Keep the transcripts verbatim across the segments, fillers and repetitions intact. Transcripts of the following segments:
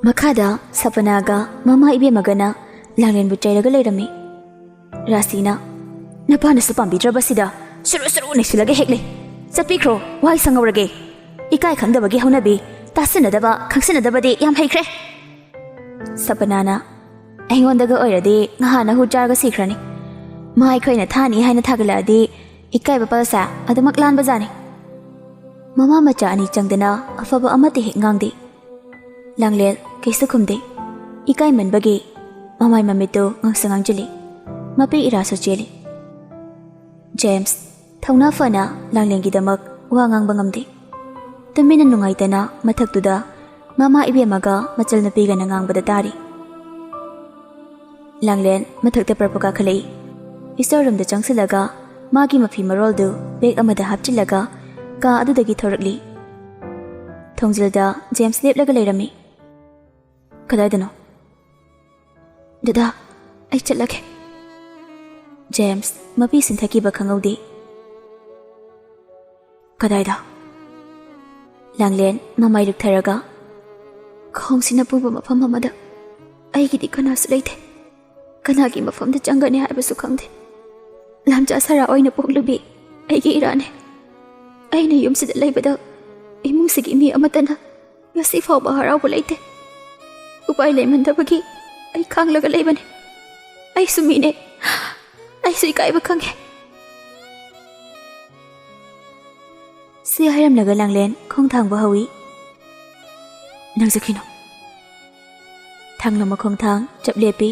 ꯃꯈꯥꯗ ꯁꯄꯅꯥꯒ ꯃꯃꯥ ꯏꯕꯦꯝꯃꯒꯅ ꯂꯥꯡꯂꯦꯟꯕꯨ ꯆꯩꯔꯒ ꯂꯩꯔꯝꯃꯤ꯫ ꯔꯥꯁꯤꯅ, "ꯅꯄꯥꯅꯁꯨ ꯄꯥꯝꯕꯤꯗ꯭ꯔꯕꯁꯤꯗ ꯁꯨꯔꯨ ꯁꯨꯔꯨ ꯅꯩꯁꯤꯜꯂꯒ ꯍꯦꯛꯂꯦ꯫ ꯆꯠꯄꯤꯈ꯭ꯔꯣ, ꯋꯥꯍꯩ ꯁꯪꯍꯧꯔꯒꯦ꯫ ꯏꯀꯥꯏ ꯈꯪꯗꯕꯒꯤ ꯍꯧꯅꯕꯤ, ꯇꯥꯁꯤꯟꯅꯗꯕ, ꯈꯪꯁꯤꯟꯅꯗꯕꯗꯤ ꯌꯥꯝ ꯍꯩꯈ꯭ꯔꯦ꯫" ꯁꯄꯅꯥꯅ, "ꯑꯩꯉꯣꯟꯗꯒ ꯑꯣꯏꯔꯗꯤ ꯉꯍꯥꯟꯅ ꯍꯨ ꯆꯥꯔꯒ ꯁꯤꯈ꯭ꯔꯅꯤ꯫ ꯃꯥ ꯑꯩꯈꯣꯏꯅ ꯊꯥꯅꯤ ꯍꯥꯏꯅ ꯊꯥꯒꯠꯂꯛꯑꯗꯤ ꯏꯀꯥꯏꯕ ꯄꯜꯁꯦ ꯑꯗꯨꯃꯛ ꯂꯥꯟꯕꯖꯥꯠꯅꯤ꯫" ꯃꯃꯥ ꯃꯆꯥ ꯑꯅꯤ ꯆꯪꯗꯅ ꯑꯐꯕ ꯑꯃꯠꯇ ꯍꯦꯛ ꯉꯥꯡꯗꯦ꯫ ꯂꯥꯡꯂꯦꯟ ꯀꯩꯁꯨ ꯈꯨꯝꯗꯦ꯫ ꯏꯀꯥꯏꯃꯟꯕꯒꯤ ꯃꯃꯥꯏ ꯃꯃꯤꯠꯇꯨ ꯉꯥꯡꯁꯪ ꯉꯥꯡꯖꯤꯜꯂꯤ꯫ ꯃꯄꯤ ꯏꯔꯥꯁꯨ ꯆꯦꯜꯂꯤ꯫ ꯖꯦꯝꯁ ꯊꯧꯅꯥ ꯐꯅ ꯂꯥꯡꯂꯦꯟꯒꯤꯗꯃꯛ ꯋꯥ ꯉꯥꯡꯕ ꯉꯝꯗꯦ꯫ ꯇꯨꯃꯤꯟꯅ ꯅꯨꯡꯉꯥꯏꯇꯅ ꯃꯊꯛꯇꯨꯗ ꯃꯃꯥ ꯏꯕꯦꯝꯃꯒ ꯃꯆꯜꯅꯨꯄꯤꯒꯅ ꯉꯥꯡꯕꯗ ꯇꯥꯔꯤ꯫ ꯂꯥꯡꯂꯦꯟ ꯃꯊꯛꯇ ꯄ꯭ꯔꯞꯄ ꯀꯥꯈꯠꯂꯛꯏ꯫ ꯏꯁꯇꯣꯔ ꯔꯨꯝꯗ ꯆꯪꯁꯤꯜꯂꯒ ꯃꯥꯒꯤ ꯃꯐꯤ ꯃꯔꯣꯜꯗꯨ ꯕꯦꯒ ꯑꯃꯗ ꯍꯥꯞꯆꯤꯜꯂꯒ ꯀꯥ ꯑꯗꯨꯗꯒꯤ ꯊꯣꯔꯛꯂꯤ꯫ ꯊꯣꯡꯖꯤꯜꯗ ꯖꯦꯝꯁ ꯂꯦꯞꯂꯒ ꯂꯩꯔꯝꯃꯤ꯫ "ꯀꯗꯥꯏꯗꯅꯣ?" "ꯗꯗꯥ, ꯑꯩ ꯆꯠꯂꯒꯦ꯫" ꯖꯦꯝꯁ ꯃꯄꯤ ꯁꯤꯟꯊꯈꯤꯕ ꯈꯪꯍꯧꯗꯦ꯫ "ꯀꯗꯥꯏꯗ?" ꯂꯥꯡꯂꯦꯟ ꯃꯃꯥꯏ ꯂꯨꯛꯊꯔꯒ, "ꯈꯣꯡꯁꯤꯅ ꯄꯨꯕ ꯃꯐꯝ ꯑꯃꯗ꯫ ꯑꯩꯒꯤꯗꯤ ꯀꯅꯥꯁꯨ ꯂꯩꯇꯦ꯫ ꯀꯅꯥꯒꯤ ꯃꯐꯝꯗ ꯆꯪꯒꯅꯤ ꯍꯥꯏꯕꯁꯨ ꯈꯪꯗꯦ꯫ ꯂꯝꯆꯥ ꯁꯔꯥ ꯑꯣꯏꯅ ꯄꯣꯛꯂꯨꯕꯤ ꯑꯩꯒꯤ ꯏꯔꯥꯅꯦ꯫ ꯑꯩꯅ ꯌꯨꯝꯁꯤꯗ ꯂꯩꯕꯗ ꯏꯃꯨꯡꯁꯤꯒꯤ ꯃꯤ ꯑꯃꯠꯇꯅ ꯉꯁꯤ ꯐꯥꯎꯕ ꯍꯔꯥꯎꯕ ꯂꯩꯇꯦ꯫ ꯎꯄꯥꯏ ꯂꯩꯃꯟꯗꯕꯒꯤ ꯑꯩ ꯈꯥꯡꯂꯒ ꯂꯩꯕꯅꯦ꯫ ꯑꯩꯁꯨ ꯃꯤꯅꯦ꯫ ꯑꯩꯁꯨ ꯏꯀꯥꯏꯕ ꯈꯪꯉꯦ꯫" ꯁꯤ ꯍꯥꯏꯔꯝꯂꯒ ꯂꯥꯡꯂꯦꯟ ꯈꯣꯡꯊꯥꯡꯕ ꯍꯧꯏ꯫ "ꯅꯪ ꯆꯠꯈꯤꯅꯨ꯫" ꯊꯥꯡꯂꯝꯕ ꯈꯣꯡꯊꯥꯡ ꯆꯞ ꯂꯦꯞꯄꯤ꯫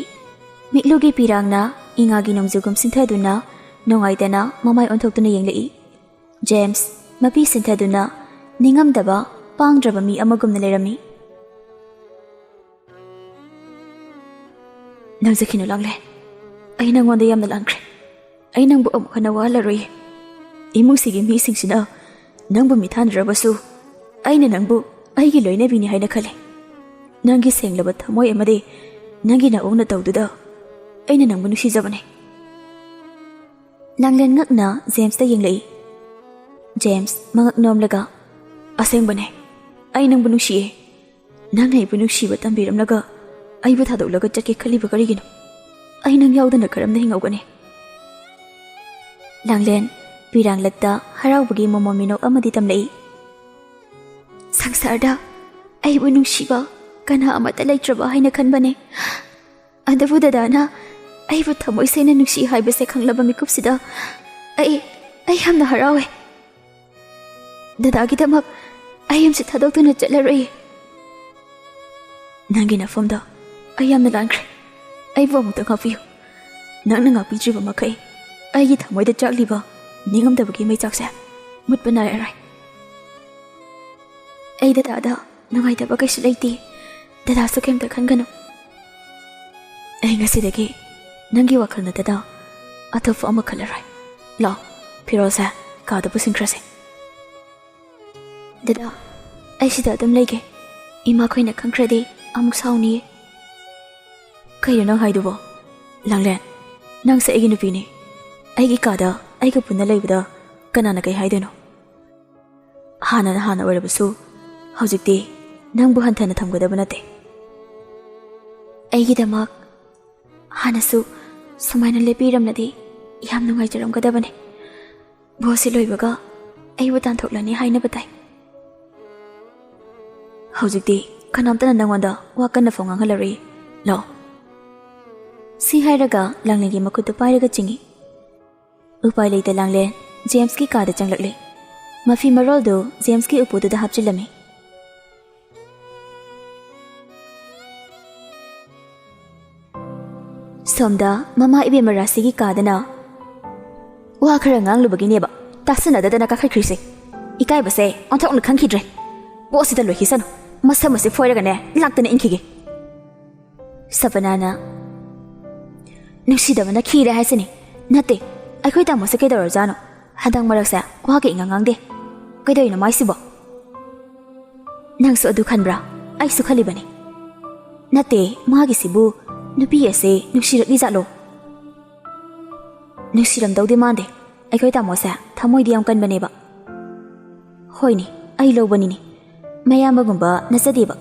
ꯃꯤꯠꯂꯨꯒꯤ ꯄꯤꯔꯥꯡꯅ ꯏꯉꯥꯒꯤ ꯅꯣꯡꯖꯨꯒꯨꯝ ꯁꯤꯟꯊꯗꯨꯅ ꯅꯨꯡꯉꯥꯏꯇꯅ ꯃꯃꯥꯏ ꯑꯣꯟꯊꯣꯛꯇꯨꯅ ꯌꯦꯡꯂꯛꯏ꯫ ꯖꯦꯝꯁ ꯃꯄꯤ ꯁꯤꯟꯊꯗꯨꯅ ꯅꯤꯡꯉꯝꯗꯕ, ꯄꯥꯡꯗ꯭ꯔꯕ ꯃꯤ ꯑꯃꯒꯨꯝꯅ ꯂꯩꯔꯝꯃꯤ꯫ "ꯅꯪ ꯆꯠꯈꯤꯅꯨ ꯂꯥꯡꯂꯦꯟ꯫ ꯑꯩ ꯅꯪꯉꯣꯟꯗ ꯌꯥꯝꯅ ꯂꯥꯟꯈ꯭ꯔꯦ꯫ ꯑꯩ ꯅꯪꯕꯨ ꯑꯃꯨꯛ ꯍꯟꯅ ꯋꯥꯍꯜꯂꯔꯣꯏꯌꯦ꯫ ꯏꯃꯨꯡꯁꯤꯒꯤ ꯃꯤꯁꯤꯡꯁꯤꯅ ꯅꯪꯕꯨ ꯃꯤꯊꯥꯅꯔꯕꯁꯨ ꯑꯩꯅ ꯅꯪꯕꯨ ꯑꯩꯒꯤ ꯂꯣꯏꯅꯕꯤꯅꯤ ꯍꯥꯏꯅ ꯈꯜꯂꯤ꯫ ꯅꯪꯒꯤ ꯁꯦꯡꯂꯕ ꯊꯃꯣꯏ ꯑꯃꯗꯤ ꯅꯪꯒꯤ ꯅꯑꯣꯡ ꯅꯇꯧꯗꯨꯗ ꯑꯩꯅ ꯅꯪꯕꯨ ꯅꯨꯡꯁꯤꯖꯕꯅꯤ꯫" ꯂꯥꯡꯂꯦꯟ ꯉꯛꯅ ꯖꯦꯝꯁꯇ ꯌꯦꯡꯂꯛꯏ꯫ ꯖꯦꯝꯁ ꯃꯉꯛ ꯅꯣꯝꯂꯒ, "ꯑꯁꯦꯡꯕꯅꯦ, ꯑꯩ ꯅꯪꯕꯨ ꯅꯨꯡꯁꯤꯌꯦ꯫ ꯅꯪ ꯑꯩꯕꯨ ꯅꯨꯡꯁꯤꯕ ꯇꯝꯕꯤꯔꯝꯂꯒ ꯑꯩꯕꯨ ꯊꯥꯗꯣꯛꯂꯒ ꯆꯠꯀꯦ ꯈꯜꯂꯤꯕ ꯀꯔꯤꯒꯤꯅꯣ? ꯑꯩ ꯅꯪ ꯌꯥꯎꯗꯅ ꯀꯔꯝꯅ ꯍꯤꯡꯍꯧꯒꯅꯤ? ꯂꯥꯡꯂꯦꯟ ꯄꯤꯔꯥꯡꯂꯛꯇ ꯍꯔꯥꯎꯕꯒꯤ ꯃꯣꯃꯣꯟ ꯃꯤꯅꯣꯛ ꯑꯃꯗꯤ ꯇꯝꯂꯛꯏ꯫ ꯁꯪꯁꯥꯔꯗ ꯑꯩꯕꯨ ꯅꯨꯡꯁꯤꯕ ꯀꯅꯥ ꯑꯃꯠꯇ ꯂꯩꯇ꯭ꯔꯕ ꯍꯥꯏꯅ ꯈꯟꯕꯅꯦ꯫ ꯑꯗꯨꯕꯨ ꯗꯗꯥꯅ ꯑꯩꯕꯨ ꯊꯃꯣꯏ ꯁꯦꯡꯅ ꯅꯨꯡꯁꯤ ꯍꯥꯏꯕꯁꯦ ꯈꯪꯂꯕ ꯃꯤꯀꯨꯞꯁꯤꯗ ꯑꯩ, ꯑꯩ ꯌꯥꯝꯅ ꯍꯔꯥꯎꯋꯦ꯫ ꯗꯗꯥꯒꯤꯗꯃꯛ ꯑꯩ ꯌꯨꯝꯁꯤ ꯊꯥꯗꯣꯛꯇꯨꯅ ꯆꯠꯂꯔꯣꯏꯌꯦ꯫ ꯅꯪꯒꯤ ꯅꯐꯝꯗꯣ ꯑꯩ ꯌꯥꯝꯅ ꯂꯥꯟꯈ꯭ꯔꯦ꯫ ꯑꯩꯕꯨ ꯑꯃꯨꯛꯇ ꯉꯥꯛꯄꯤꯌꯨ꯫ ꯅꯪꯅ ꯉꯥꯛꯄꯤꯗ꯭ꯔꯤꯕ ꯃꯈꯩ ꯑꯩꯒꯤ ꯊꯃꯣꯏꯗ ꯆꯥꯛꯂꯤꯕ ꯅꯤꯡꯉꯝꯗꯕꯒꯤ ꯃꯩꯆꯥꯛꯁꯦ ꯃꯨꯠꯄ ꯅꯥꯏꯔꯔꯣꯏ꯫ ꯑꯩ ꯗꯗꯥꯗ ꯅꯨꯡꯉꯥꯏꯇꯕ ꯀꯩꯁꯨ ꯂꯩꯇꯦ꯫ ꯗꯗꯥꯁꯨ ꯀꯩꯝꯇ ꯈꯟꯒꯅꯨ꯫ ꯑꯩ ꯉꯁꯤꯗꯒꯤ ꯅꯪꯒꯤ ꯋꯥꯈꯜ ꯅꯠꯇꯅ ꯑꯇꯣꯞꯄ ꯑꯃ ꯈꯜꯂꯔꯣꯏ꯫ ꯂꯥꯛꯑꯣ, ꯐꯤꯔꯣꯜꯁꯦ ꯀꯥꯗ ꯄꯨꯁꯤꯟꯈ꯭ꯔꯁꯦ꯫ ꯗꯗꯥ, ꯑꯩ ꯁꯤꯗ ꯑꯗꯨꯝ ꯂꯩꯒꯦ꯫ ꯏꯃꯥꯈꯣꯏꯅ ꯈꯪꯈ꯭ꯔꯗꯤ ꯑꯃꯨꯛ ꯁꯥꯎꯅꯤꯌꯦ꯫ ꯀꯩꯅꯣ ꯅꯪ ꯍꯥꯏꯗꯨꯕꯣ? ꯂꯥꯡꯂꯦꯟ, ꯅꯪꯁꯦ ꯑꯩꯒꯤ ꯅꯨꯄꯤꯅꯤ꯫ ꯑꯩꯒꯤ ꯀꯥꯗ ꯑꯩꯒ ꯄꯨꯟꯅ ꯂꯩꯕꯗ ꯀꯅꯥꯅ ꯀꯩ ꯍꯥꯏꯗꯣꯏꯅꯣ? ꯍꯥꯟꯅꯅ ꯍꯥꯟꯅ ꯑꯣꯏꯔꯕꯁꯨ ꯍꯧꯖꯤꯛꯇꯤ ꯅꯪꯕꯨ ꯍꯟꯊꯅ ꯊꯝꯒꯗꯕ ꯅꯠꯇꯦ꯫ ꯑꯩꯒꯤꯗꯃꯛ ꯍꯥꯟꯅꯁꯨ ꯁꯨꯃꯥꯏꯅ ꯂꯦꯞꯄꯤꯔꯝꯂꯗꯤ ꯌꯥꯝ ꯅꯨꯡꯉꯥꯏꯖꯔꯝꯒꯗꯕꯅꯤ꯫ ꯕꯣꯁꯁꯤ ꯂꯣꯏꯕꯒ ꯑꯩꯕꯨ ꯇꯥꯟꯊꯣꯛꯂꯅꯤ ꯍꯥꯏꯅꯕ ꯇꯥꯏ꯫ ꯍꯧꯖꯤꯛꯇꯤ ꯀꯅꯥꯝꯇꯅ ꯅꯪꯉꯣꯟꯗ ꯋꯥ ꯀꯟꯅ ꯐꯥꯎ ꯉꯥꯡꯍꯜꯂꯔꯣꯏ꯫ ꯂꯥꯛꯑꯣ꯫ ꯁꯤ ꯍꯥꯏꯔꯒ ꯂꯥꯡꯂꯦꯟꯒꯤ ꯃꯈꯨꯠꯇꯨ ꯄꯥꯏꯔꯒ ꯆꯤꯡꯏ꯫ ꯎꯄꯥꯏ ꯂꯩꯇ ꯂꯥꯡꯂꯦꯟ ꯖꯦꯝꯁꯀꯤ ꯀꯥꯗ ꯆꯪꯂꯛꯂꯦ꯫ ꯃꯐꯤ ꯃꯔꯣꯜꯗꯨ ꯖꯦꯝꯁꯀꯤ ꯎꯄꯨꯗꯨꯗ ꯍꯥꯞꯆꯤꯜꯂꯝꯃꯤ꯫ ꯁꯣꯝꯗ ꯃꯃꯥ ꯏꯕꯦꯝꯃ ꯔꯥꯁꯤꯒꯤ ꯀꯥꯗꯅ ꯋꯥ ꯈꯔ ꯉꯥꯡꯂꯨꯕꯒꯤꯅꯦꯕ ꯇꯥꯁꯟꯅꯗꯗꯅ ꯀꯥꯈꯠꯈ꯭ꯔꯤꯁꯦ꯫ ꯏꯀꯥꯏꯕꯁꯦ ꯑꯣꯟꯊꯣꯛꯅ ꯈꯪꯈꯤꯗ꯭ꯔꯦ꯫ ꯄꯣꯠꯁꯤꯗ ꯂꯣꯏꯈꯤꯁꯅꯨ꯫ ꯃꯁꯝ ꯑꯁꯤ ꯐꯣꯏꯔꯒꯅꯦ ꯂꯥꯛꯇꯅ ꯏꯟꯈꯤꯒꯦ꯫ ꯁꯄꯅꯥꯅ, "ꯅꯨꯡꯁꯤꯗꯕꯅ ꯈꯤꯔꯦ ꯍꯥꯏꯁꯤꯅꯤ꯫ ꯅꯠꯇꯦ, ꯑꯩꯈꯣꯏ ꯇꯥꯃꯣꯁꯦ ꯀꯩꯗꯧꯔꯖꯥꯠꯅꯣ? ꯍꯟꯗꯛ ꯃꯔꯛꯁꯦ ꯋꯥꯒ ꯏꯉꯥꯡ ꯉꯥꯡꯗꯦ꯫ ꯀꯩꯗꯧꯔꯤꯅꯣ ꯃꯥꯏꯁꯤꯕꯣ?" "ꯅꯪꯁꯨ ꯑꯗꯨ ꯈꯟꯕ꯭ꯔꯥ? ꯑꯩꯁꯨ ꯈꯜꯂꯤꯕꯅꯤ꯫ ꯅꯠꯇꯦ, ꯃꯥꯒꯤꯁꯤꯕꯨ ꯅꯨꯄꯤ ꯑꯁꯦ ꯅꯨꯡꯁꯤꯔꯛꯂꯤ ꯖꯥꯠꯂꯣ?" "ꯅꯨꯡꯁꯤꯔꯝꯗꯧꯗꯤ ꯃꯥꯟꯗꯦ꯫ ꯑꯩꯈꯣꯏ ꯇꯥꯃꯣꯁꯦ ꯊꯃꯣꯏꯗꯤ ꯌꯥꯝ ꯀꯟꯕꯅꯦꯕ꯫" "ꯍꯣꯏꯅꯦ, ꯑꯩ ꯂꯧꯕꯅꯤꯅꯦ꯫ ꯃꯌꯥꯝꯕꯒꯨꯝꯕ ꯅꯠꯆꯗꯦꯕ꯫